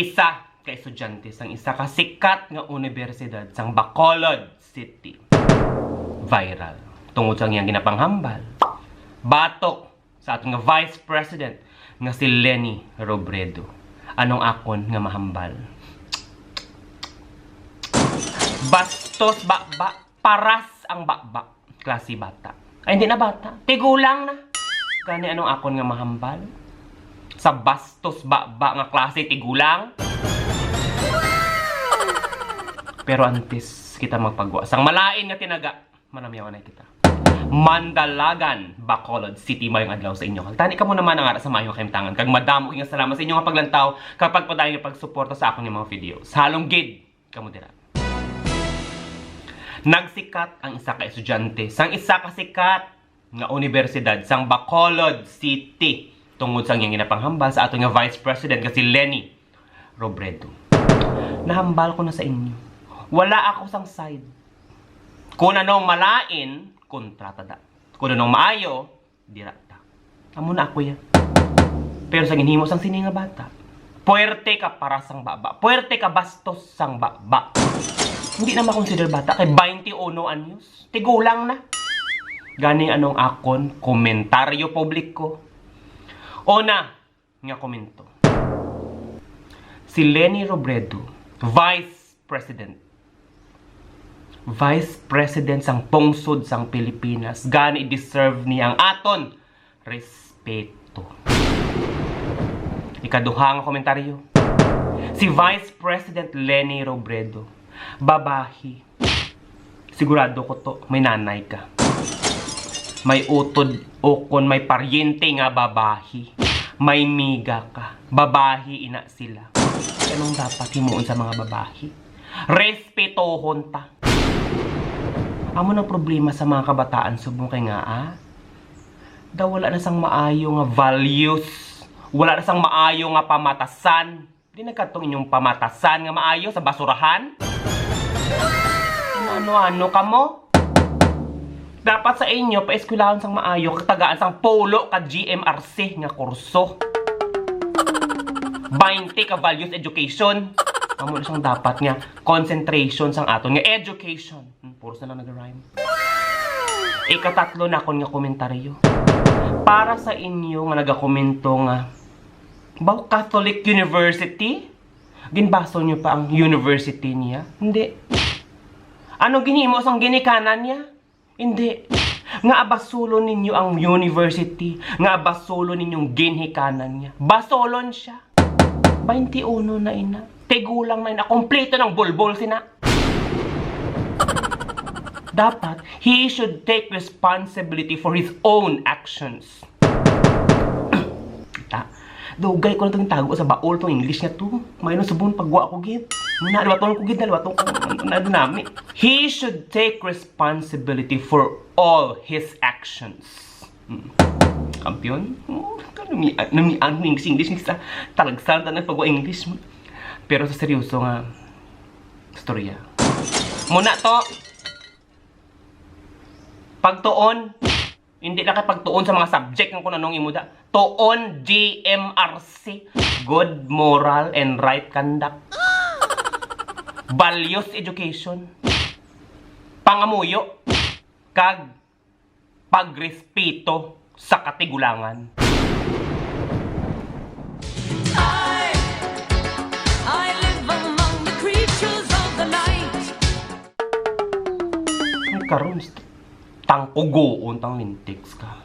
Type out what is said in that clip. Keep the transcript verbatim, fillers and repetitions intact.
Isa ka estudyante sang isa ka sikat nga unibersidad sang Bacolod City viral tungod sa iyang ginapanghambal batok sa aton nga Vice President nga si Leni Robredo. Anong akon nga mahambal? Bastos baba, paras ang baba, klase bata. Ay, hindi na bata. Tigulang na. Gani anong akon nga mahambal? Sa bastos baba nga klase tigulang? Pero antes kita magpagwa sang malain nga tinaga, manamyaw na kita. Mandalagan, Bacolod City, mayong adlaw sa inyo. Tani kamo naman ang ara sa mayong kahimtangan. Kag madamo nga salamat sa inyo nga paglantaw, kag pagpadayon nga pagsuporta sa akon nga mga videos. Halong gid kamo dira. Nagsikat ang isa ka estudyante sang isa ka sikat nga unibersidad sang Bacolod City tungod sa iyang ginapanghambal sa aton nga Vice President nga si Leni Robredo. Nahambal ko na sa inyo. Wala ako sang side. Kung anong malain, kontra ta da. Kung anong maayo, dira ta. Amo na ako ya. Pero sa ginhimo sang sini nga bata, puwerte ka paras sang baba. Puwerte ka bastos sang baba. Hindi na makonsider bata kay twenty-one anyos. Tigulang na. Gani anong akon komentaryo publiko. Una nga komento. Si Leni Robredo, Vice President. Vice President sang pungsod sang Pilipinas. Gani deserve niya ang aton respeto. Ikaduha nga komentaryo. Si Vice President Leni Robredo, babahi. Sigurado ko to, may nanay ka. May utod o kon may paryente nga babahi. May miga ka. Babahi ina sila. Anong dapat himuon sa mga babahi? Respetohon ta. Amo nang problema sa mga kabataan subong kay nga, ah, daw wala na sang maayo nga values, wala na sang maayo nga pamatasan. Di na katong inyong pamatasan nga maayo sa basurahan? Ano-ano kamo? Dapat sa inyo, paeskwelahon sang maayo, kag tagaan sang pulo ka G M R C nga kurso. Baynte ka values education. Amo na siyang dapat nga concentration sang aton nga education. Hmm, puro na lang nag-rhyme. Ikatatlo na akon nga komentaryo. Para sa inyo nga nagakomento nga, "Baw Catholic University?" Ginbaso niyo pa ang university niya? Hindi. Ano ginhimo sang ginikanan niya? Hindi. Nga abasulon ninyo ang university, nga abasulon ninyong ginhikanan niya. Basolon siya. Twenty-one na ina. Tigulang na ina. Kompleto ng bulbol sina. Dapat, he should take responsibility for his own actions. Ta, dugay ko na itong tago sa baol tong English nga to. May nung subong pagwa ko gid. Muna, liwaton ko gid na, liwaton ko na, na nami. He should take responsibility for all his actions. Hmm. Kampiyon? Hmm, namian, namian mo English, English, English, ah, talagsan ta ng pagwa English. Pero sa seryoso nga, istorya. Muna to, pagtuon, hindi na kay pagtuon sa mga subject nga kung anong imo da. Tuon G M R C, good moral and right conduct. Values education. Pangamuyo. Kag pagrespeto sa katigulangan. I, I live among the creatures of the night. Ay, karon, tangkugoon tang lintiks ka.